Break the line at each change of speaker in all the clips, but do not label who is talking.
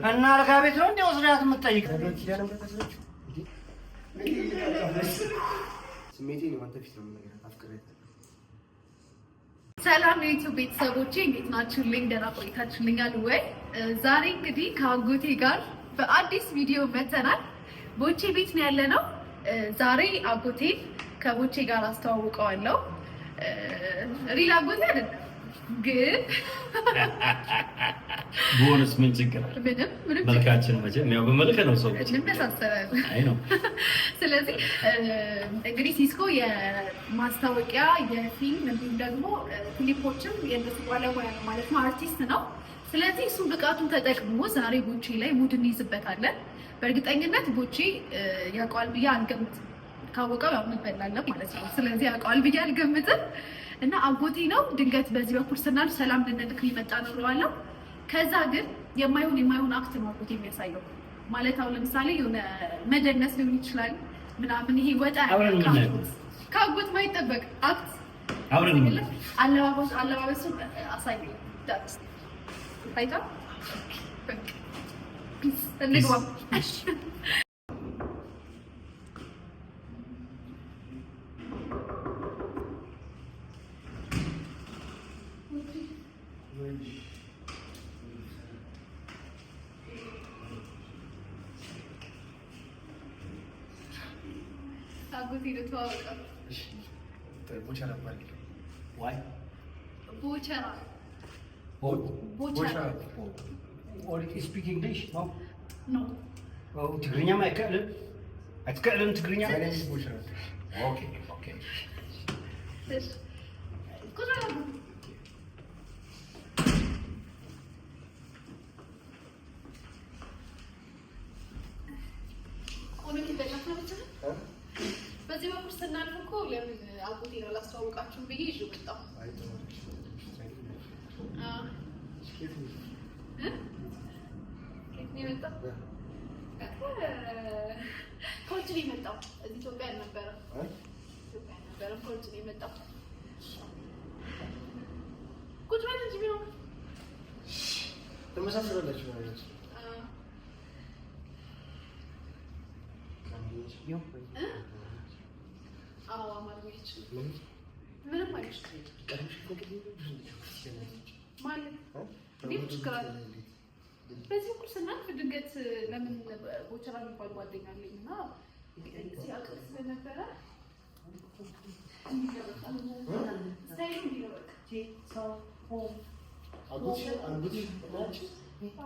እና አልጋ ቤት ነው እንደ ወስዳት የምትጠይቅ?
ሰላም የዩቲዩብ ቤተሰቦቼ እንዴት ናችሁልኝ? ደህና ቆይታችሁልኛል ወይ? ዛሬ እንግዲህ ከአጎቴ ጋር በአዲስ ቪዲዮ መተናል። ቦቼ ቤት ነው ያለነው። ዛሬ አጎቴ ከቦቼ ጋር አስተዋውቀዋለሁ። Real አጎቴ አይደለም ግን
ቦነስ ምን ችግር አለ?
ምንም ምንም።
መልካችን መቼም ያው በመልክ ነው ሰው
እንመሳሰላለን።
አይ ነው።
ስለዚህ እንግዲህ ሲስኮ የማስታወቂያ፣ የፊልም እንዲሁም ደግሞ ክሊፖችም የእነሱ ባለሙያ ነው ማለት ነው፣ አርቲስት ነው። ስለዚህ እሱን ብቃቱን ተጠቅሞ ዛሬ ቦቼ ላይ mood እንይዝበታለን። በእርግጠኝነት ቦቼ ያውቀዋል ብዬ አልገምትም። ካወቀው ያው እንበላለን ማለት ነው። ስለዚህ ያውቀዋል ብዬ አልገምትም እና አጎቴ ነው። ድንገት በዚህ በኩል ስናልፍ ሰላም ልንልክ የመጣ ነው እለዋለሁ። ከዛ ግን የማይሆን የማይሆን act ነው አጎቴ የሚያሳየው። ማለት አሁን ለምሳሌ የሆነ መደነስ ሊሆን ይችላል ምናምን፣ ይሄ ወጣ ከአጎት ማይጠበቅ act።
አብረን
አለባበሱን አሳየው። ታይቷል። Peace፣ እንግባ። አጎቴ ነው፣ ተዋወቀው።
ቦቸራ።
ቦቸራ ቦቸራ።
Speak English ነው?
No.
ትግርኛም አይክእልን፣ አይትክእልን ትግርኛ። Okay okay።
ቁጭ በል አጎቴ። ቆሎ የሚበላት ነው ብቻ። በዚህ በኩል ስናልፍ እኮ ለምን አጎቴ ነው ላስተዋውቃችሁም ብዬ ይዤ መጣሁ። ከየት ነው የመጣው? ከውጭ ነው የመጣው። እዚህ ኢትዮጵያ አልነበረም። ኢትዮጵያ አልነበረም። ከውጭ ነው የመጣው። ቁጭ በል እንጂ ቢሆን።
ተመሳስላላችሁ ማለት ነው።
አዎ፣ አማርኛ አይችልም። ምንም አይችልም። ማለት እንዴ ችግር አለ? በዚህ በኩል ስናልፍ ድንገት ለምን ቦቸራ የሚባል ጓደኛ አለኝ እና ሲያውቅ ስለነበረ style ኡ እንዲህ ነው በቃ። አጎቴ እንዲህ ነው style ኡ በቃ።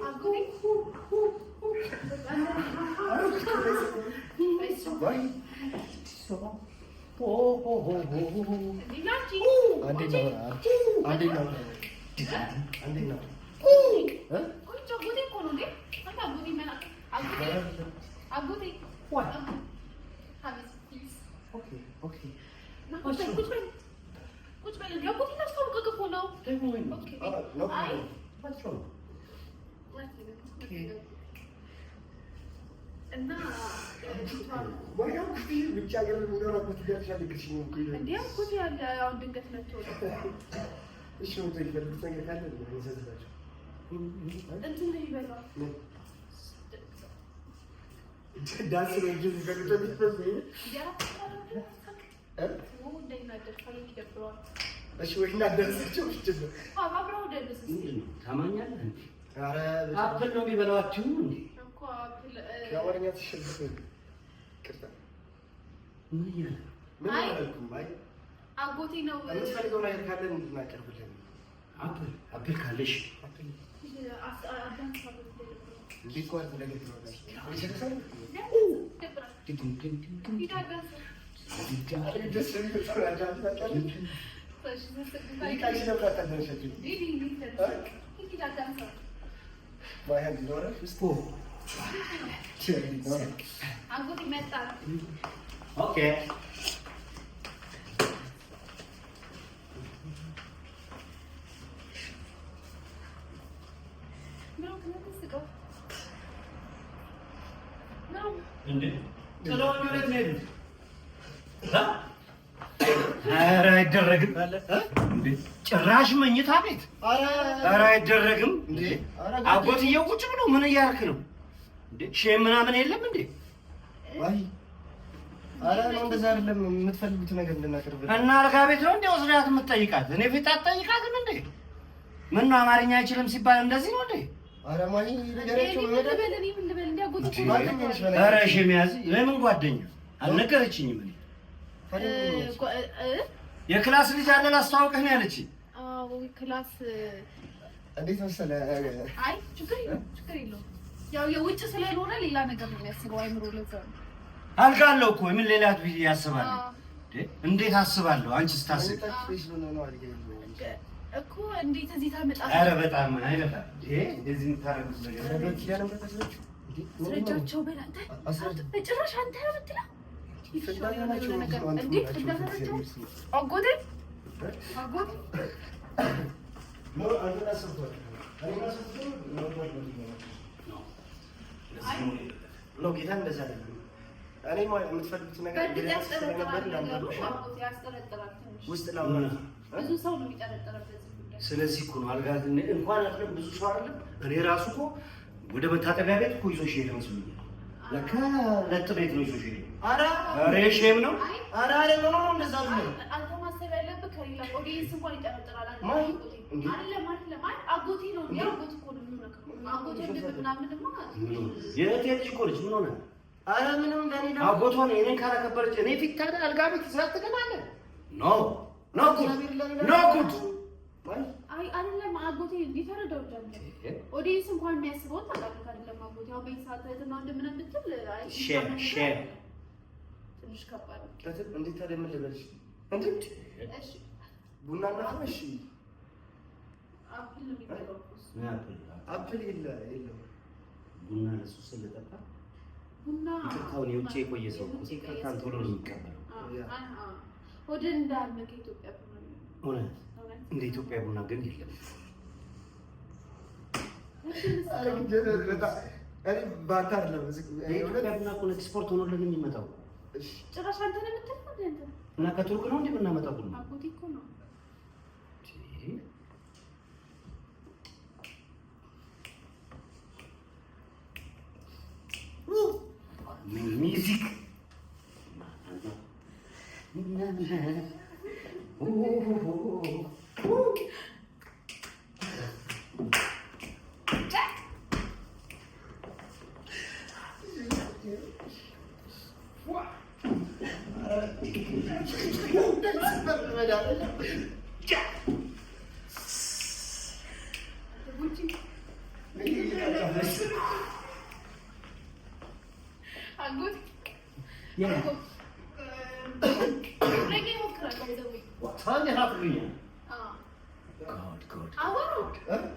አጎቴ ቆንጆ አጎቴ እኮ ነው እንዴ! አንተ አጎቴ አጎቴ አጎቴ ቁጭ በል ቁጭ በል። አጎቴ ላስተዋውቅህ እኮ ነው። አይ እና
ውጭ ሀገር የሚኖር አጎት
እንዴ አጎቴ ያለ አሁን ድንገት መጥቶ
እሺ፣ የሚፈልጉት ነገር ካለ ይዘዝላቸው።
እንትን ነው የሚበላው።
ዳንስ ነው እንጂ የሚፈልጉት።
እንዳይናደድ ይደብረዋል።
እሺ ወይ እናደርሳቸው።
አብረው ደንስ እስኪ።
ታማኛለህ እንዴ?
ኧረ
Apple ነው የሚበላው አትይውም እንዴ?
እኮ apple
የአማርኛ ትሸልፍ። ይቅርታ።
ምን እያለ ነው?
ምን አላልኩም። አይ
አጎቴ ነው።
የምትፈልገው ነገር ካለ እንድናቀርብልን።
Apple apple ካለሽ
እንዴት ኳስ ነገር ደስ የሚል
አጎቴ መጣ።
Okay.
ነው የምትስቀው? ነው።
እንዴ ጥለውኝ ወዴት ነው የሄዱት? ኧረ አይደረግም። እንዴ ጭራሽ መኝታ ቤት! ኧረ አይደረግም።
እንዴ ኧረ
አጎትየው ቁጭ ብሎ ምን እያደረክ ነው እንዴ? Shame ምናምን የለም እንዴ?
አይ ኧረ ነው እንደዛ አይደለም። የምትፈልጉት ነገር እንድናቀርብልህ
እና አልጋ ቤት ነው እንዴ ወስዳት የምትጠይቃት? እኔ ፊት አትጠይቃትም እንዴ? ምን ነው አማርኛ አይችልም ሲባል እንደዚህ ነው እንዴ?
ኧረ ማሂ ንገሪያቸው።
እኔ ምን ልበል? እኔ ምን ልበል? እንደ አጎት እኮ ነው።
ጓደኛ ነሽ
ኧረ
በነገራችን።
Shame ያዝ። ለምን ጓደኛ አልነገረችኝም። እኔ
ታዲያ ምን ሆነች?
የ class ልጅ አለ ላስተዋውቅህ ነው ያለችኝ።
አዎ class።
እንዴት መሰለህ?
አይ ችግር የለውም፣ ችግር የለውም። ያው የውጭ ስለሆነ ሌላ ነገር ነው የሚያስበው አይምሮ፣ ለዛ ነው።
አልጋ አለው እኮ ምን ሌላ ብዬ ያስባለሁ? እንዴት አስባለሁ? አንቺ ስታስብ
መኝታ ክፍሌ ስለሆነ ነው አልጋ የለውም።
እኮ እንዴት እዚህ ታመጣለህ?
ኧረ በጣም አይበጣም። ይሄ እንደዚህ የምታደርጉት ነገር
ኧረ በኪዳነ ምህረት አስረጂው። እንዴ ምንድን ነው?
አስረጃቸው በል አንተ። በጭራሽ አንተ ነው የምትለው?
ፍዳና ናቸው።
ነገር
አንተ
እንዴት
ናቸው።
እንዳፈራቸው አጎቴ አጎቴ።
No አንተን አሰብኳቸው። እኔን አሰብኩት ነው ነው። No ጌታ እንደዛ አይደለም። እኔ የምትፈልጉት ነገር
በእርግጥ
ስለነበር
ያስጠረጥራል ነገሩ።
ላምራልሽ
አጎቴ ያስጠረጥራል ትንሽ።
ውስጥ ላምራል።
ብዙ ሰው ነው የሚጠረጠረው በዚህ ጉዳይ።
ስለዚህ እኮ ነው አልጋ እንኳን አይደለም ብዙ ሰው አይደለም እኔ ራሱ እኮ ወደ መታጠቢያ ቤት እኮ ይዞሽ ሄደ መስሎኛል። ለካ ለጥ ቤት ነው ይዞሽ ሄደ።
ኧረ
ኧረ shame ነው።
አይ
ኧረ ኧረ no no እንደዛ አይደለም።
አንተ ማሰብ ያለብህ ከሌላ audience እንኳን ይጠረጥራል። አንተ
ማን?
አጎቴ
እንዴ?
አይደለም አይደለም፣ አይ አጎቴ ነው እንዴ? አጎት እኮ ነው የሚሆነው። አጎቴ ወንድም ምናምንማ።
ምን ሆነ? የእህቴ ልጅ እኮ ነች። ምን ሆነ?
ኧረ ምንም ለእኔ ደግሞ
አጎቷ ነው። እኔን ካላከበረች እኔ ፊት ታዲያ አልጋ ቤት ይዛ ትገባለህ? No no good no good።
አይ አይደለም አጎቴ እንዴ ተረዳው እንጂ audience እንኳን የሚያስበውን ታውቃለህ አይደለም? አጎቴ አሁን በዚህ ሰዓት እህትና ወንድም ምናምን ብትል አይ
Shame shame።
ትንሽ ከባድ ነው።
እንዴት ታዲያ ምን ልበልሽ? እንዴ
እሺ
ቡና እናፍላ። እሺ
Apple ነው የሚበላው እኮ እሱ።
Apple የለ የለም።
ቡና ለሱ ስለጠጣ
ቡና
ይቅርታውን የውጭ የቆየ ሰው እኮ ይቅርታን ቶሎ ነው የሚቀበለው።
ወደ እንዳለ ከኢትዮጵያ ቡና ነው።
እውነት
እውነት።
እንደ ኢትዮጵያ ቡና ግን የለም።
ኧረ ግን በጣም እኔ በአንተ አይደለም እዚህ
የኢትዮጵያ ቡና እኮ ነው ኤክስፖርት ሆኖልን የሚመጣው።
እሺ
ጭራሽ አንተ ነው የምትለው እንደ አንተ
እና ከቱርክ ነው እንዴ የምናመጣው ቡና?
አጎቴ እኮ ነው።
Music.
ጉቺ አጎቴ ነገ ይሞክራል። By the way
ትግርኛ
አወሩ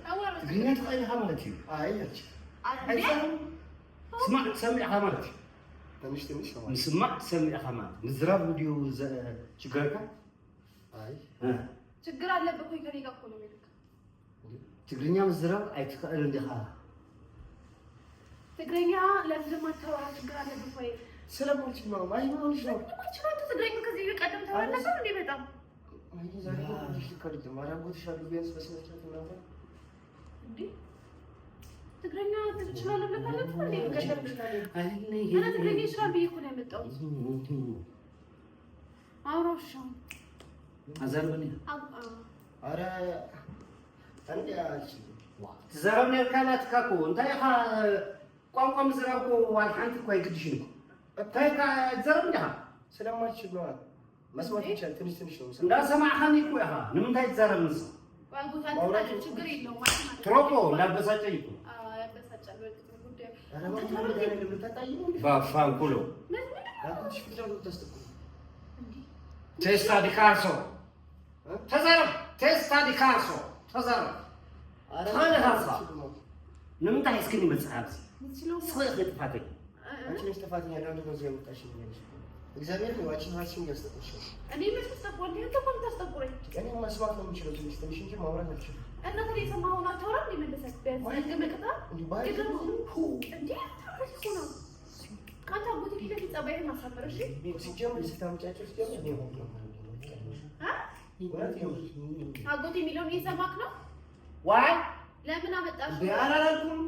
አወሩ
ትግርኛ ትኽእል ኢኻ ማለት እዩ።
አይ አልችልም።
ስማዕ ትሰምዕ ኢኻ ማለት እዩ።
ትንሽ ትንሽ ነው።
ምስማዕ ትሰምዕ ኢኻ ማለት ምዝራብ ድዩ ችግርካ?
አይ
ችግር አለበት ወይ? ከእኔ ጋር እኮ ነው የሚልክ።
ትግርኛ ምዝራብ ኣይትኽእልን ዲኻ?
ትግርኛ ለምንድን ማታወራ? ችግር አለበት ወይ?
ስለማልችል ነው። አይ ምን ሆነሽ ነው?
ማችለው አንተ ትግርኛ ከዚህ ቀደም ታወራ ነበር እንዴ? በጣም
አይ ዛሬ እኮ አጎትሽ ልክ አይደለም። ኧረ አጎትሽ አሉ ቢያንስ በስነ ስርዓት እናውራ።
እንዴ ትግርኛ ትችላለህ ብለህ ካለብህ እንዴ ቀደም እኔ ትግርኛ ይችላል ብዬ እኮ ነው ያመጣሁት። አውራው እሺ አሁን
ኣዛርበኒ።
ኧረ እንዴ አልችልም።
ትዛረብ ነርካ ናትካ እኮ እንታይ ኢኻ ቋንቋ ምዝራብ እኮ ዋል ሓንቲ እኮ ኣይግድሽን እኮ እንታይ ኢኻ ትዛረብ እንዲኻ?
ስለማልችል ነው። መስማት ብቻ ትንሽ ትንሽ ነው።
እንዳሰማዕኻኒ እኮ ኢኻ ንምንታይ ትዛረብ ንስኻ?
አጎት አንተ ችግር የለውም ማለት ነው።
ትሮኮ እንዳበሳጨኝ እኮ።
አዎ ያበሳጫል። በእርግጥ ነው ጉዳዩ።
ኧረ እባክህ መድኃኒዓለም ልታጣይኝ ነው እንዴ?
ባፋንኩሎ
ምን ምን
አጎትሽ ፊት ነው የምታስጠቁሪው።
እንዴ
Testa di cazzo ተዛረብ። Testa di cazzo ተዛረብ።
ኧረ
ትኽእል ኢኻ ንስኻ።
አልችልም።
ንምንታይ ሒዝክኒ መፅሓፍ
የምትችለው
ስኽእል ጥፋተይ?
አንቺ ነሽ ጥፋተኛ። ለምንድን ነው እዚህ ያመጣሽኝ? እያለሽ እግዚአብሔር ነው አንቺ ራስሽን እያስጠቆርሽ ነው።
እኔ መች ታስጠቁረኝ? አንተ እኮ ነው የምታስጠቁረኝ።
እኔ መስማት ነው የምችለው ትንሽ ትንሽ እንጂ ማውራት አልችልም።
እና ታዲያ የሰማኸውን አታወራም እንዴ መልሰህ? መልሰህ ቢያንስ ህግ መቅጣ እንዴ ነው። አንተ አጎቴ ፊት ለፊት ጸባይህን አሳምር እሺ።
ሲጀምር ስታመጫቸው ሲጀምር እኔ ሆንኩ ነው።
አጎቴ የሚለውን እየሰማክ ነው?
ዋይ
ለምን አመጣሽው?
ኧረ አላልኩም።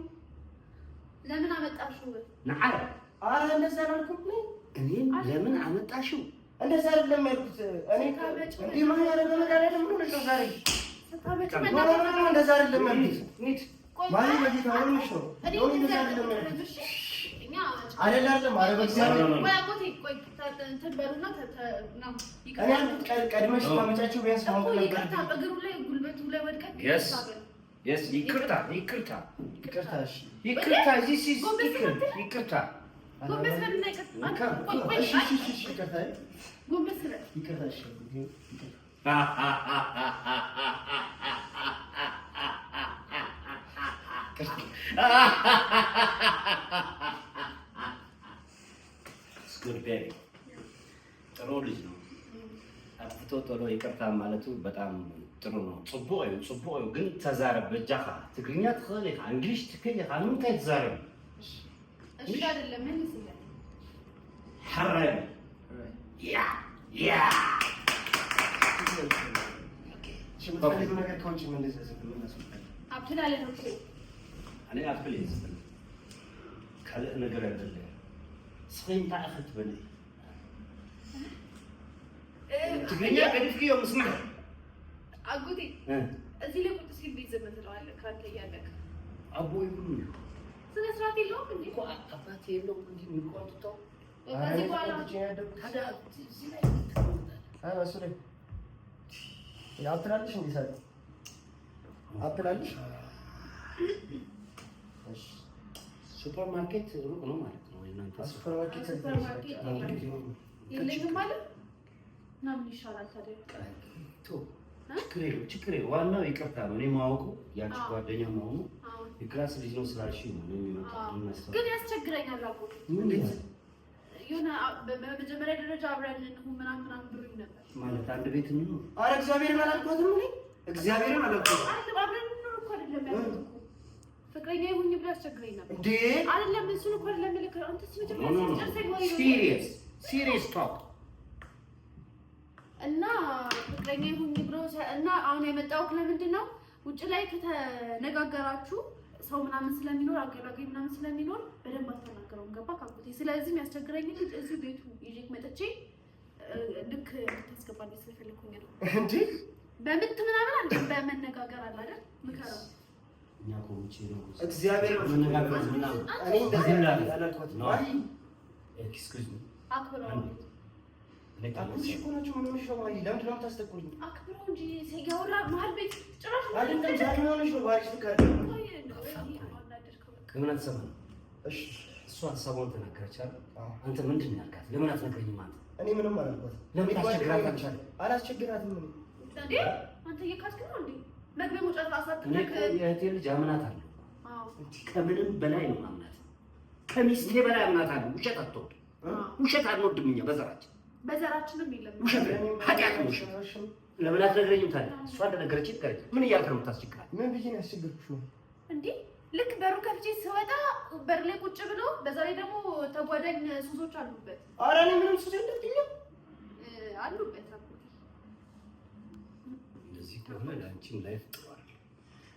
ለምን አመጣሽው?
ነዓረ
ኧረ እንደዛ አላልኩም።
እኔን ለምን አመጣሽው?
እንደዛ አይደለም ያልኩት። እኔ እንዲህ ማን ያደረገ መድኃኒዓለም ምን ሆነሽ ነው ዛሬ?
ስታመጪ
no no no እንደዛ አይደለም ያልኩት። ማን በጌታ ምን ሆነሽ ነው? እንደዛ አይደለም ያልኩት። አይደለም አይደለም። ኧረ በእግዚአብሔር
ቆይ አጎቴ ቆይ እንትን በሉና
እኔ ያልኩት ቀድመሽ ስታመጫቸው ቢያንስ ማወቅ ነበር።
ይቅርታ እግሩ ላይ ጉልበቱ ላይ ወድቀህ
yes yes ይቅርታ ይቅርታ
ይቅርታ እሺ
ይቅርታ this is ይቅርታ
ጎንበስ በልና ይቅርታ ቆይ ቆይ
እሺ እሺ እሺ ይቅርታ
ጎንበስ በል
ይቅርታ እሺ ይቅርታ
Good baby ጥሩ ልጅ ነው። አጥፍቶ ቶሎ ይቅርታ ማለቱ በጣም ጥሩ ነው። ጽቡቅ እዩ ጽቡቅ እዩ ግን ተዛረብ በጃኻ ትግርኛ ትኽእል ኢኻ English ትክእል ኢኻ ንምንታይ ትዛረብ?
እሺ አይደለም መልስለት።
ሕራይ yeah yeah
እሺ የምትፈልጊው ነገር ከውጭ ምን እንደዛ ምን እናስወጣለን?
apple አለ ነው እኮ
ኣነ apple እየ ዝፈልግ ካልእ ነገር ኣይደለ ስኸ እንታይ ኢኸ ትበልዒ? ትግርኛ ገዲፍክዮ ምስማዕ
አጎቴ እዚህ ላይ ቁጭ ሲል እንዴት ዝም ትለዋለህ? ከአንተ እያለህ
ኣቦ ይብሉ እዩ
ስነ ስርዓት የለውም እንዴ?
እኮ ኣባት የለውም እንዲ የሚቆጥተው
ከዚህ በኋላ
ታዲያ እዚህ ላይ ትቀመጣለህ።
አይ እሱ ላይ apple አለሽ እንዴ? ሳሪ apple አለሽ? እሺ
ሱፐር ማርኬት ሩቅ ነው ማለት ነው ወይ እናንተ?
ሱፐር ማርኬት
ሱፐር ማርኬት የለኝም ማለት እና ምን ይሻላል ታዲያ?
ቶ ችግር የለውም ችግር የለውም። ዋናው ይቅርታ ነው። እኔ ማወቁ ያንቺ ጓደኛ መሆኑ የ class ልጅ ነው ስላልሽኝ ነው እኔ የሚመጣው።
ግን ያስቸግረኛል አጎቴ።
ምን
የሆነ በመጀመሪያ ደረጃ አብረን እንሁን ምናምን ምናምን ብሎኝ ነበር።
ማለት አንድ ቤት እንኑር?
ኧረ እግዚአብሔርን አላልኳትም እኔ እግዚአብሔርን አላልኳትም።
አይደለም አብረን እንኑር እኮ አይደለም ያልኩት እኮ ፍቅረኛ ይሁኝ ብሎ ያስቸግረኝ ነበር።
እንዴ
አይደለም እሱን እኮ አይደለም ልክ አንተ መጀመሪያ ስትጨርሰኝ ወሬ ነው።
serious serious talk
እና ፍቅረኛ ይሁኝ ብሎ እና አሁን የመጣሁት ለምንድን ነው? ውጭ ላይ ከተነጋገራችሁ ሰው ምናምን ስለሚኖር አገላጋይ ምናምን ስለሚኖር በደንብ አልተናገረውም። ገባ ካጎቴ። ስለዚህ የሚያስቸግረኝ ልጅ እዚሁ ቤቱ ይዤክ መጥቼ ልክ እንድታስገባልኝ ስለፈለኩኝ ነው።
እንዴ
በምት ምናምን አለ በመነጋገር አለ አይደል? ምከረው።
እኛ እኮ ውጪ ነው
እግዚአብሔር
መነጋገር ምናምን
እኔ እንደዚህ አላልኳትም። አይ
excuse me
አክብረው
አጎትሽ እኮ ናቸው። ምን ሆነሽ ነው? ማሂ ለምንድን ነው የምታስጠቁሪኝ?
አክብረው እንጂ ያወራ መሀል ቤት ጭራሽ
አይደለም ዛሬ ምን ሆነሽ ነው? ባህሪሽ ልክ አይደለም።
ለምን አትሰማም?
እሺ
እሷ ሀሳቧን ተናገረች አይደል? አንተ ምንድን ነው ያልካት? ለምን አትነግረኝም? አንተ
እኔ ምንም አላልኳትም።
ለምን ታስቸግራታለህ?
አላስቸግራትም። እኔ
እንዴ አንተ እየካድክ ነው እንዴ? መግቢያ መውጫ
እኔ
አሳጥተህ
እኮ የእህቴ ልጅ አምናታለሁ። ከምንም በላይ ነው አምናት፣ ከሚስቴ በላይ አምናታለሁ። ውሸት አትወድም፣ ውሸት አንወድም እኛ በዘራችን
በዘራችንም የለም
ውሸት ነው፣ ኃጢአት ነው ውሸት። ለምን አትነግረኝም ታዲያ? እሷ እንደነገረችኝ ንገረኝ። ምን እያልክ ነው የምታስቸግራት?
ምን ብዬ ነው ያስቸገርኩሽ? ነው
እንዴ ልክ በሩ ከፍቼ ስወጣ በር ላይ ቁጭ ብሎ በዛ ላይ ደግሞ ተጓዳኝ ሱሶች አሉበት።
ኧረ እኔ ምንም ሱስ የለብኝም
አሉበት አጎቴ።
እንደዚህ ከሆነ ለአንቺም life ጥሩ አይደለም።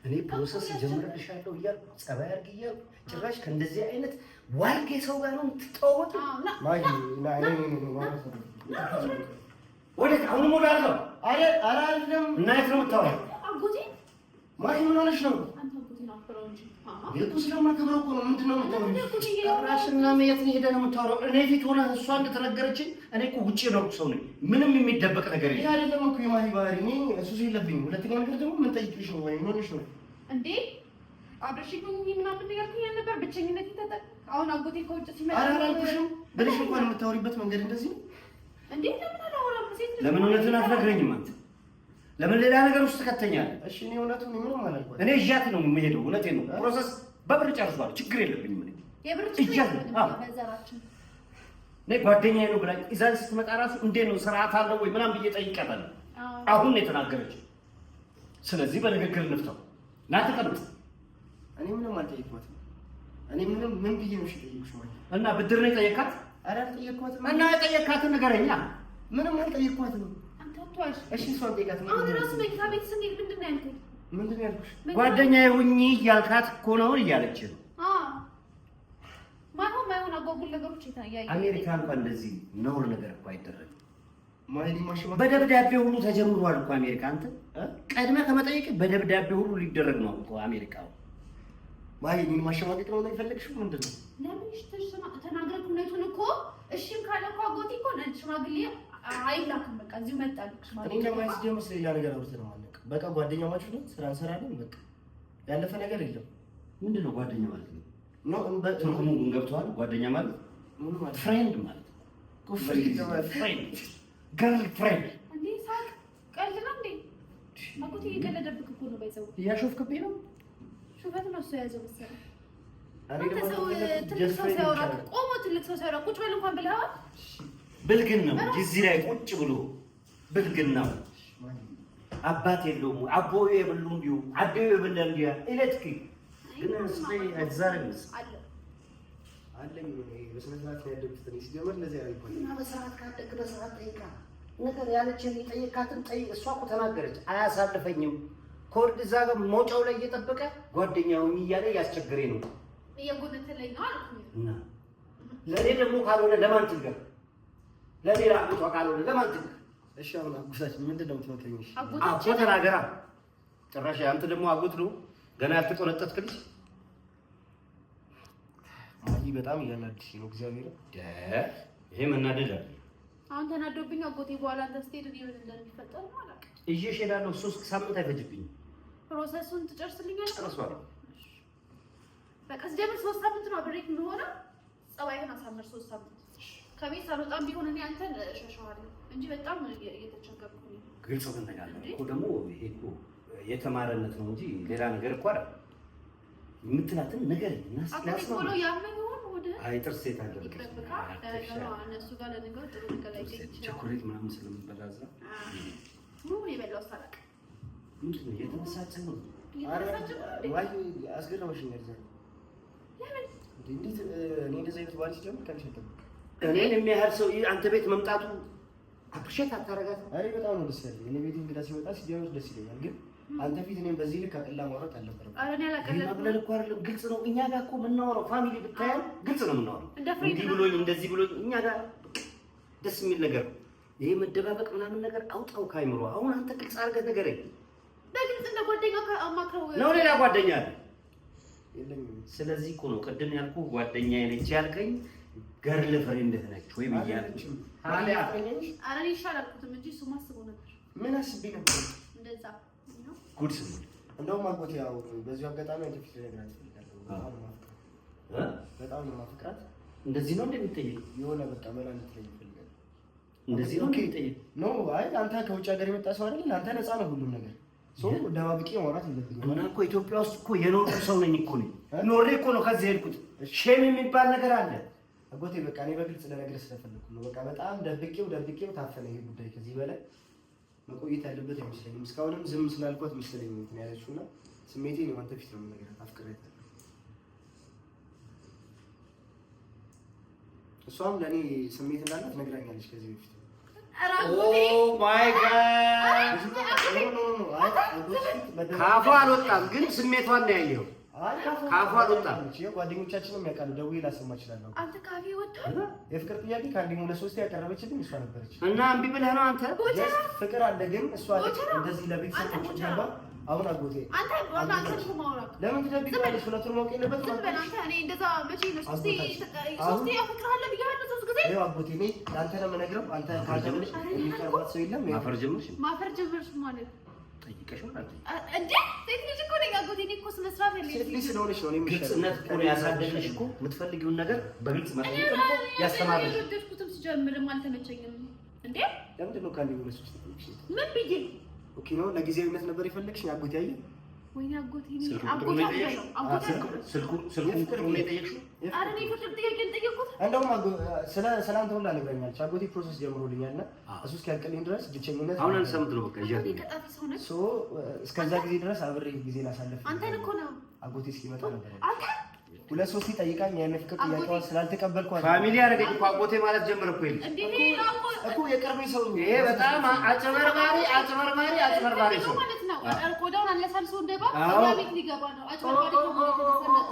እኔ process ጀምሬልሻለሁ እያልኩ ጸባይ አድርጊ እያልኩ ጭራሽ ከእንደዚህ አይነት ዋልጌ ሰው ጋር ነው የምትተዋወቂው።
አዎ ና
ማሂ ና እኔ ማለት ነው።
ወዴት አሁንም ወደ አልጋው
ኧረ ኧረ አይደለም
እና የት ነው የምታወራው?
አጎቴ
ማሂ ምን ሆነሽ ነው?
አንተ አጎቴን አክብረው እንጂ
እኮ ስለማከብረው እኮ ነው። ምንድን ነው የምታወሪው?
ጭራሽ እና የት ሄደህ ነው የምታወራው? እኔ ፊት ሆነህ እሷ እንደተናገረችኝ እኔ እኮ ውጭ የኖርኩ ሰው ነኝ። ምንም የሚደበቅ ነገር
ይሄ
የለም።
አይደለም እኮ የማሂ ባህሪ። እኔ ሱስ የለብኝም። ሁለተኛ ነገር ደግሞ ምን ጠይቂሽ ነው ወይ ምን ሆነሽ ነው?
እንዴ አብረሽኝ ሁኚ ምናምን ያልኩኝ አልነበር? ብቸኝነት ተጠቅ አሁን አጎቴ ከውጭ ሲመጣ
ኧረ አላልኩሽም ብለሽ እንኳን የምታወሪበት መንገድ እንደዚህ ነው
እንዴ? ለምን አላወራም? ሴት ልጅ
ለምን እውነቱን አትነግረኝም አንተ? ለምን ሌላ ነገር ውስጥ ትከተኛለህ?
እሺ እኔ እውነቱን ምንም አላልኳትም።
እኔ እዣት ነው የምሄደው። እውነቴን ነው። process በብር ጨርሷል። ችግር የለብኝም እኔ
የብር ችግር
እዣት ነው። አዎ
በዘራችን
እኔ ጓደኛዬ ነው ብላኝ ይዛን ስትመጣ ራሱ እንዴት ነው ስርዓት አለው ወይ ምናምን ብዬ ጠይቄያታለሁ። አሁን ነው የተናገረችው። ስለዚህ በንግግር እንፍታው። ና ተቀመጥ።
እኔ ምንም አልጠየቅኳትም። እኔ ምንም ምን ብዬ ነው የጠየቅኩሽ? ማለት
እና ብድር ነው የጠየካት?
ኧረ አልጠየቅኳትም።
እና የጠየካትን ንገረኛ።
ምንም አልጠየቅኳትም።
አንተ አትዋሽ።
እሺ እሷን ጠይቃት።
አሁን እራሱ መኝታ ቤት ስንሄድ ምንድን ነው ያልኩት?
ምንድን ነው ያልኩሽ?
ጓደኛዬ ሁኚ እያልካት እኮ ነው እያለች ነው።
ማይሆን ማይሆን አጓጉል ነገሮች
አሜሪካ እንኳን እንደዚህ ነውር ነገር እኮ አይደረግም።
ማይሊ
በደብዳቤ ሁሉ ተጀምሯል እኮ አሜሪካ። አንተ ቀድመህ ከመጠየቅ በደብዳቤ ሁሉ ሊደረግ ነው እኮ አሜሪካ።
ማሂ እኔን ማሸማቀቅ ነው የፈለግሽው? ምንድን ነው?
ለምን ተናግረህ እውነቱን እኮ እሺም ካለ እኮ አጎቴ እኮ ሽማግሌ አይላክም። በቃ እዚሁ መጣልክ ሽማግሌ።
እኔ ለማየት ሲጀምር ስለሌላ ነገር አውርተን አናውቅም። በቃ ጓደኛማቾች ነን፣ ስራ እንሰራለን። በቃ ያለፈ ነገር የለም።
ምንድን ነው ጓደኛ ማለት ነው?
No
ትርጉሙ ግን ገብቶሃል? ጓደኛ ማለት
ምን ማለት
friend ማለት ነው። Friend, girlfriend።
እንዴ ሳቅ፣ ቀልድ ነው እንዴ? አጎቴ እየቀለደብክ እኮ ነው። ባይዘው
እያሾፍክብኝ ነው።
ሹፈት ነው እሱ የያዘው መሰለኝ። አንተ ሰው ትልቅ ሰው ሲያወራ ቆሞ ትልቅ ሰው ሲያወራ ቁጭ በል እንኳን ብለኸዋል።
ብልግን ነው እዚህ ላይ ቁጭ ብሎ ብልግን ነው። አባት የለውም አቦ የብሉ እንዲሁ አዴው የብለ እንዲያ ኢለትኪ ግን አይዛረምስ
አለ
አለኝ በስነ ስርዓት ነው ያደግኩት። እኔ ሲጀምር እንደዚህ አይባልም።
እና በስርዓት ካደግህ በስርዓት ጠይቃ ነገር ያለችን የጠየካትን ጠይቅ። እሷ እኮ ተናገረች፣ አያሳልፈኝም ከወርድ እዛ ጋር መውጫው ላይ እየጠበቀ ጓደኛውን እያለ እያስቸገረኝ ነው
እየጎነተለኝ ነው አልኩኝ።
እና ለእኔ ደግሞ ካልሆነ ለማን ትንገር? ለእኔ ለአጎቷ ካልሆነ ለማን ትንገር?
እሺ አሁን አጎታችን ምንድን ነው የምትመክረኝ? እሺ
አጎ ተናገራ። ጭራሽ አንተ ደግሞ አጎት ነው ገና ያልተቆነጠጥክ ልጅ።
ማሂ በጣም እያናደድሽ ነው። እግዚአብሔር
ይሄ መናደድ አለ።
አሁን ተናዶብኝ አጎቴ በኋላ አንተ ስትሄድ እኔ ምን እንደሚፈጠር አላውቅም።
ይዤሽ እሄዳለሁ። 3 ሳምንት አይፈጅብኝም።
Process ኡን ትጨርስልኛለህ?
ጨርሷል።
በቃ ስጀምር 3 ሳምንት ነው አብሬክ የምሆነው። ጸባይህን አሳምር። 3 ሳምንት ከቤት ሳልወጣም ቢሆን እኔ አንተን እሸሸዋለሁ እንጂ በጣም እየተቸገርኩ ነው።
ግልጽ መነጋገር እኮ ደግሞ ይሄ እኮ የተማረነት ነው እንጂ ሌላ ነገር እኮ አይደለም። የምትላትን ነገር
አጎቴ ቶሎ ያመኝ ይሆን ወደ
አይ ጥርስ የት አለ?
ይቅርብካ። እነሱ ጋር ለነገሩ ጥሩ ነገር ላይገኝ ይችላል።
ቸኮሌት ምናምን ስለምበላ እዛ
ምን የበላው ሳላውቅ
ምንድን ነው እየተበሳጨ ነው።
እየተበሳጨ ነው እንዴ?
ማሂ አስገረመሽኛል ዛሬ።
ለምን?
እንዴት እኔ እንደዚህ አይነት ባህሪ ሲጀምር ከአንቺ አልጠብቅም።
እኔን የሚያህል ሰው አንተ ቤት መምጣቱ appreciate አታረጋትም?
እኔ በጣም ነው ደስ ያለኝ። እኔ ቤት እንግዳ ሲመጣ ሲጀምር ደስ ይለኛል፣ ግን አንተ ፊት እኔም በዚህ ልክ አቅላ ማውራት አልነበረም።
ኧረ እኔ
ይሄ
አላቀለድኩም።
ማቅለል እኮ አይደለም፣ ግልጽ ነው። እኛ ጋር እኮ የምናወራው family ብታየን ግልጽ ነው የምናወራው።
እንደ friend
እንዲህ
ነው።
ብሎኝ እንደዚህ ብሎኝ እኛ ጋር ደስ የሚል ነገር ነው። ይሄ መደባበቅ ምናምን ነገር አውጣው ካይምሮ። አሁን አንተ ግልጽ አድርገህ ንገረኝ
በግልጽ እንደ ጓደኛ አማክረው
ነው። ሌላ ጓደኛ አለ።
የለኝም።
ስለዚህ እኮ ነው ቅድም ያልኩህ ጓደኛዬ ነች ያልከኝ girlfriend ህ ነች ወይ ብያለሁ።
አይደለችም።
ታዲያ
ፍቅረኛ ነሽ?
ኧረ እኔ ይሻል አልኩትም እንጂ እሱማ አስቦ ነበር
ምን አስቤ ነበር?
እንደዛ ነው።
ጉድ ስሙን
እንደውም አጎቴ ያው በዚሁ አጋጣሚ አንተ ፊት ልነግራት እፈልጋለሁ። በጣም ነው የማፈቅራት፣ በጣም ነው የማፈቅራት።
እንደዚህ ነው እንደሚጠየቅ
የሆነ በቃ መላ እንድትለኝ እፈልጋለሁ።
እንደዚህ ነው እንደሚጠየቅ
No አይ አንተ ከውጭ ሀገር የመጣ ሰው አይደል? አንተ ነፃ ነው ሁሉም ነገር። So ደባብቄ ማውራት የለብኝም።
እና እኮ ኢትዮጵያ ውስጥ እኮ የኖርኩ ሰው ነኝ እኮ ነኝ ኖሬ እኮ ነው ከዚህ ሄድኩት። Shame የሚባል ነገር አለ።
አጎቴ በቃ እኔ በግልጽ ልነግርህ ስለፈለኩ ነው። በቃ በጣም ደብቄው ደብቄው ታፈነ ይሄ ጉዳይ። ከዚህ በላይ መቆየት ያለበት አይመስለኝም። እስካሁንም ዝም ስላልኳት መሰለኝ እንትን ያለችው እና ስሜቴን ነው አንተ ፊት ነው የምነግራት። አፍቅሬያታለሁ። እሷም ለእኔ ስሜት እንዳላት ነግራኛለች ከዚህ በፊት።
ኧረ አጎቴ
Oh my God!
No, no, no፣ አይ አጎቴ ፊት መደበቅ
ካፏ አልወጣም፣ ግን ስሜቷን ነው ያየኸው።
አይ ካፏ
ካፏ አልወጣም።
ይኸው ጓደኞቻችንም ያውቃሉ። ደውዬ ላሰማ እችላለሁ።
አንተ ካፌ ወጥቷል።
የፍቅር ጥያቄ ከአንዴም ሁለት ሶስቴ ያቀረበችልኝ እሷ ነበረች።
እና እምቢ ብለህ ነው አንተ?
ቦቸራ
ፍቅር አለ ግን እሷ
ቦቸራ!
እንደዚህ ለቤተሰቦች
አንተ ቦቸራ!
ገባ። አሁን አጎቴ
አንተ በኋላ አንተ እኮ ማውራት
ለምን ትደብቂዋለሽ? ሁለቱን ማወቅ የለበትም።
ዝም በል አንተ። እኔ እንደዛ መቼ ነው ሶስቴ
አጎታችን።
ሶስቴ አፈቅርሃለሁ ብያለሁ ሶስት ጊዜ።
ይኸው አጎቴ እኔ ለአንተ ነው የምነግረው። አንተ ከአንተ በላይ የሚቀርባት ሰው የለም።
ማፈር ጀመርሽ?
ማፈር ጀመርሽ ማለት
ጠይቀሽ ማለት ነው።
እንዴ? ሴት ልጅ እኮ ነኝ አጎቴ። እኔ እኮ ስነ ስርዓት ያለኝ
ሴት ልጅ ስለሆነች ነው እኔ የሚሻለው።
ግልጽነት እኮ ነው ያሳደግንሽ እኮ። የምትፈልጊውን ነገር በግልጽ መጠየቅ እኮ ያስተማርሽ።
ያልወደድኩትም ሲጀምርም አልተመቸኝም። እንዴ
ለምንድን ነው ከአንዴም ሁለት ሶስቴ ጠየቅሽ?
ምን ብዬ
Okay ነው ለጊዜያዊነት ነበር የፈለግሽኝ አጎቴ? አየህ
ወይኔ አጎቴ
ስልክ
አጎቴ
ቁጥሩን የጠየቅሽው?
አጎቴ
ስልኩን ቁጥሩን ነው የጠየቅሽው?
ኧረ እኔ ፍቅር ጥያቄ አልጠየቅኩትም።
እንደውም ስለ ሰላምታ ሁላ ነግራኛለች። አጎቴ process ጀምሮልኛል እና እሱ እስኪያልቅልኝ ድረስ ብቸኝነት
አሁን አንድ ሳምንት ነው በቃ ይዣት
አጎቴ ቀጣፊ ሰው ነች።
So እስከዛ ጊዜ ድረስ አብሬ ጊዜ ላሳለፍ
አንተን እኮ ነው
አጎቴ እስኪመጣ ነበር።
አንተ
ሁለት ሶስት ጠይቃኝ ያን ፍቅር ጥያቄዋን ስላልተቀበልኳት
Family አደረገኝ እኮ አጎቴ ማለት ጀመረ እኮ ይሄ ልጅ።
እንዴ አጎ
እኮ የቅርቤ ሰው ነው።
ይሄ በጣም አጭበርባሪ አጭበርባሪ አጭበርባሪ ሰው
ማለት ነው። ቆዳውን አለሳልሶ እንደባ
አዎ።
እኛ ቤት ሊገባ ነው። አጭበርባሪ ከሆነ የተነሳ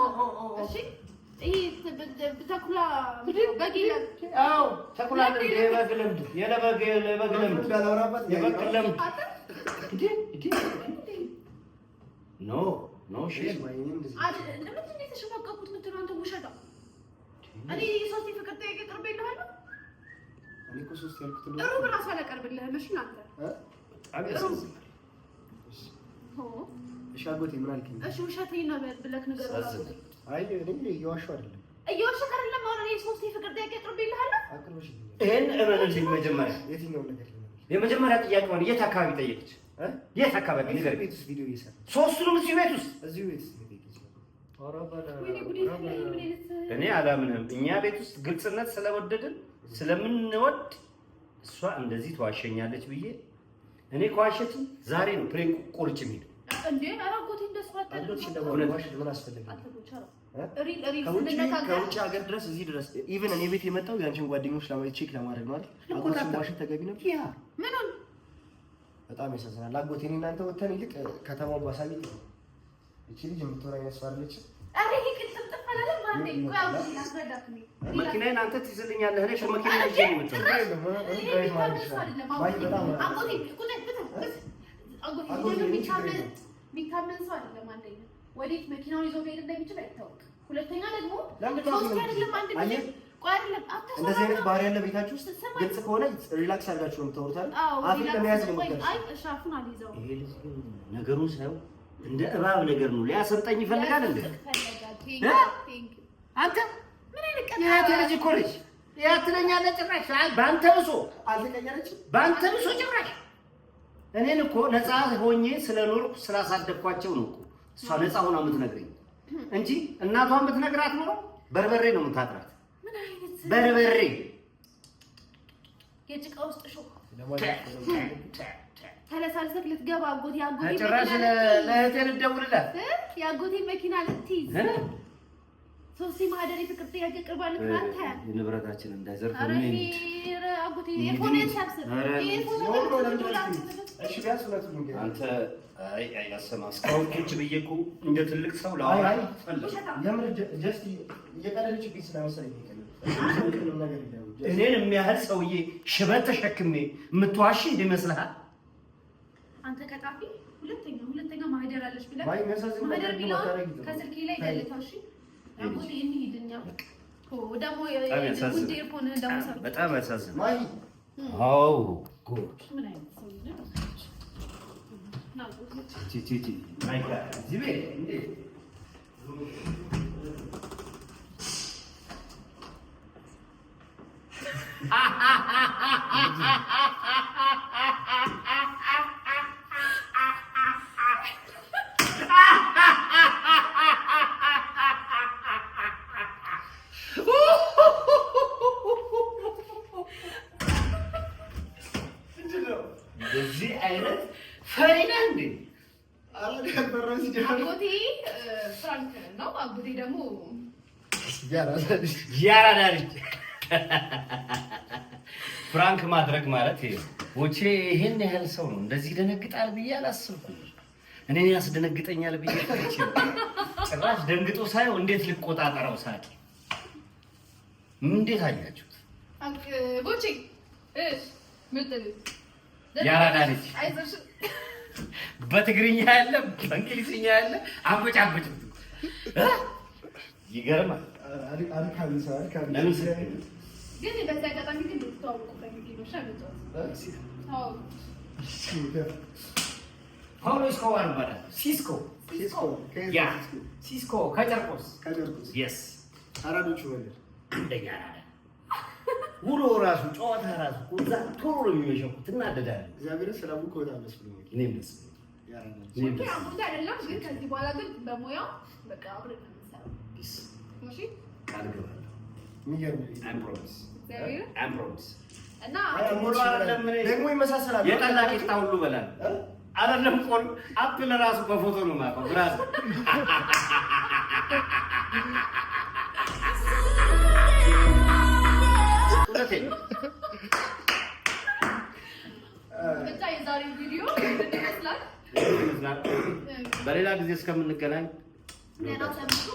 እሺ፣ ይሄ ተኩላ በግ ይላል።
አዎ ተኩላ ልምድ፣ የበግ ልምድ፣ የበግ የበግ ልምድ፣
እንዳላወራባት
የበግ ልምድ።
አንተ
እንዴ እንዴ no no shame
አይደል? ለምንድን ነው የተሸማቀቁት? ምንድን ነው አንተ ውሸታም? እኔ ሶስት የፍቅር ጥያቄ አቅርቤልሃለሁ።
እኔ እኮ ሶስት ያልኩት
ሩብ እራሱ አላቀርብልህም። እሺ አንተ
እ?
በጣም ያሳዝናል።
ኦ፣
እሺ አጎቴ ምን አልከኝ?
እሺ ውሸቴን ነው ብለህ ንገረው።
ያሳዝናል።
አይ እኔ እየዋሸሁ አይደለም።
እየዋሸህ አይደለም። አሁን እኔ ሶስት የፍቅር ጥያቄ አቅርቤልሃለሁ።
አቅርበሽልኛል።
ይሄን እመንልኝ። መጀመሪያ
የትኛውን ነገር ልመንልሽ?
የመጀመሪያ ጥያቄዋን የት አካባቢ ጠየቀች?
እ?
የት አካባቢ ንገረኝ።
ቤት ውስጥ ቪዲዮ እየሰራ
ሶስቱንም እዚሁ ቤት ውስጥ
እዚሁ ቤት ውስጥ ነው የጠየቀችኝ።
ወይኔ ጉዴ! ይሄ ምን አይነት
እኔ አላምንም። እኛ ቤት ውስጥ ግልጽነት ስለወደድን ስለምንወድ እሷ እንደዚህ ትዋሸኛለች ብዬ እኔ ከዋሸችኝ ዛሬ ነው plane ቆርጭ የሚሄደው።
እንዴ! ኧረ አጎቴ እንደሱ አታድርግ።
አጎትሽ ለማዋሸት ምን አስፈለገ?
አትጎች፣ ኧረ
እ?
Real real
ከውጭ
ስንነጋገር
ከውጭ ሀገር ድረስ እዚህ ድረስ even እኔ ቤት የመጣው ያንቺን ጓደኞች ለማየት check ለማድረግ ነው አይደል? አጎትሽን መዋሸት ተገቢ ነበር?
ያ
ምኑን
በጣም ያሳዝናል። አጎቴ እኔ እናንተ ወተን ይልቅ ከተማውን ባሳይ ጥሩ ነው። እቺ ልጅ የምትሆን አይነት ሰው አይደለችም።
ኧረ ይሄ ቅልጥፍጥፍ አላለም። አንዴ ቆይ አጎቴ ላስረዳት እኔ።
መኪናዬን አንተ ትይዝልኛለህ። እኔ ከመኪና ይዤ ነው የመጣሁት።
ይሄ የሚታመን ሰው አይደለም። አጎቴ ቁጭ ቁጭ አጎቴ
አጎቴ
ደግሞ
እኔ ችግር የለውም።
የሚታመን ሰው አይደለም። አንደኛ ወዴት መኪናውን ይዞ መሄድ እንደሚችል አይታወቅም። ሁለተኛ ደግሞ
ለምንድን ነው
ሶስት
አሁን
አይደለም አንድ ጊዜ
አየህ?
ቆይ አይደለም አታስወራ።
እንደዚህ አይነት ባህሪ ያለ ቤታችሁ ውስጥ
ስማኝ።
ግልጽ ከሆነ relax አድርጋችሁ ነው የምታወሩት አይደል?
አዎ
አፍን
relax
ለመያዝ
ነው።
ነው
ቆይ
የሞከርሽው።
አይ እሺ አፉን አልይዘውም።
ይሄ ልጅ ግን ነገሩን ሳየው እንደ እባብ ነገር ነው። ሊያሰምጠኝ ይፈልጋል እንዴ?
ፈለጋ
እ?
Thank you
አንተ
ምን አይነት ቀን
የእህቴ ልጅ እኮ ነች። ያ ትለኛለህ ጭራሽ። አይ በአንተ ብሶ
አልተቀየረችም።
በአንተ ብሶ ጭራሽ እኔን እኮ ነፃ ሆኜ ስለኖርኩ ስላሳደግኳቸው ነው እኮ እሷ ነፃ ሆና የምትነግረኝ እንጂ እናቷን ብትነግራት ኖሮ በርበሬ ነው የምታጥራት።
ምን አይነት
በርበሬ
የጭቃ ውስጥ እሾህ ተለሳልሰክ ልትገባ አጎቴ አጎቴ
ጭራሽ
መኪና ልትይዝ
ለእህቴ ልደውልላት
እ? የአጎቴ መኪና ልትይዝ
እ?
ሶስት ማህደር የፍቅር ጥያቄ ቅርባልክ አንተ
ንብረታችን እንዳይዘርፍ
ኧረ
ምን
ይሄ ኧረ አጎቴ earphone ን ሰብስብ
ኧረ
earphone
ኖር ነው ለምንድን ነው እሺ ቢያንስ እውነቱን ንገሪኝ።
አንተ አይ አይ አሰማ እስካሁን ቁጭ ብዬ እኮ እንደ ትልቅ ሰው ላወራ
አይ፣ አይ።
ፈለኩ።
የምር just እየቀለደችብኝ ስለመሰለኝ ነው የቀለድኩት። ምንም ነገር የለም። Just
እኔን የሚያህል ሰውዬ ሽበት ተሸክሜ የምትዋሽ ይመስልሃል?
አንተ ቀጣፊ ሁለተኛ ሁለተኛ ማህደር አለች ብለህ
ማይ የሚያሳዝን
ማህደር
ነገር ግን
የሚለውን
ማታረጊ ጥሩ ነው።
ከስልኬ ላይ ደልተው። እሺ አጎቴ እንሂድ እኛ ኦ ደግሞ
በጣም ያሳዝናል።
ውድ earphone ህን ደግሞ ሰብስብ።
በጣም ያሳዝናል።
ማይ
Oh God
ምን አይነት ሰው ነው? ና አጎቴ።
ቺ ቺ ቺ my God እዚህ ቤት እንዴ እንደዚህ አይነት ፈሪ ነህ እንዴ?
አጎቴ prank ነው። አጎቴ ደግሞ
ያራዳ ልጅ prank ማድረግ ማለት ይሄ ነው። ቦቼ ይሄን ያህል ሰው ነው እንደዚህ ይደነግጣል ብዬ አላሰብኩም። እኔን ያስደነግጠኛል ብዬ ፈርቼ ነው። ጭራሽ ደንግጦ ሳየው እንዴት ልቆጣጠረው ሳቂ። እንዴት አያችሁት?
ቦቼ እሺ፣ ምርጥ ልጅ
ያራዳ ልጅ
አይዞሽ።
በትግርኛ ያለ በእንግሊዝኛ ያለ አበጫበጭ ይገርማል።
አድካሚ ሰው አድካሚ
ለምን
ሰው።
ግን በዚህ አጋጣሚ ግን ልትተዋወቁ ፈልጌ ነው። እሺ፣ አመጣሁት። ተዋወቁ።
ፓውሎ ስኮባር ይባላል። ሲስኮ
ሲስኮ ከየት
ያ
ነው ሲስኮ?
ሲስኮ ከጨርቆስ
ከጨርቆስ
Yes
አራዶቹ መንደር
አንደኛ አራዳ ውሎ ራሱ ጨዋታ ራሱ እኮ እዛ ቶሎ ነው የሚመሸው እኮ ትናደዳለህ።
እግዚአብሔርን ስላወቅሁ በጣም ደስ ብሎኛል።
እኔም ደስ ብሎኛል።
ያራዳ ልጅ።
እኔም
Okay፣
ደስ
አጎቴ አይደለም ግን ከዚህ በኋላ ግን በሙያው በቃ አብረን ነው የምንሰራው።
ብሎኛል።
እሺ፣
ቃል እገባለሁ።
የሚገርም ልጅ።
I'm promise
እግዚአብሔር
I'm promise
እና
ሙሉ አይደለም እኔ
ደግሞ ይመሳሰላል።
የጠላ ቂጣ ሁሉ እበላለሁ።
እ?
አይደለም ቆሎ apple ራሱ በፎቶ ነው የማውቀው። Brother እውነቴን ነው።
ብቻ የዛሬው ቪዲዮ ይህንን ይመስላል።
ይመስላል። በሌላ ጊዜ እስከምንገናኝ
ደህና ሰንብቱ።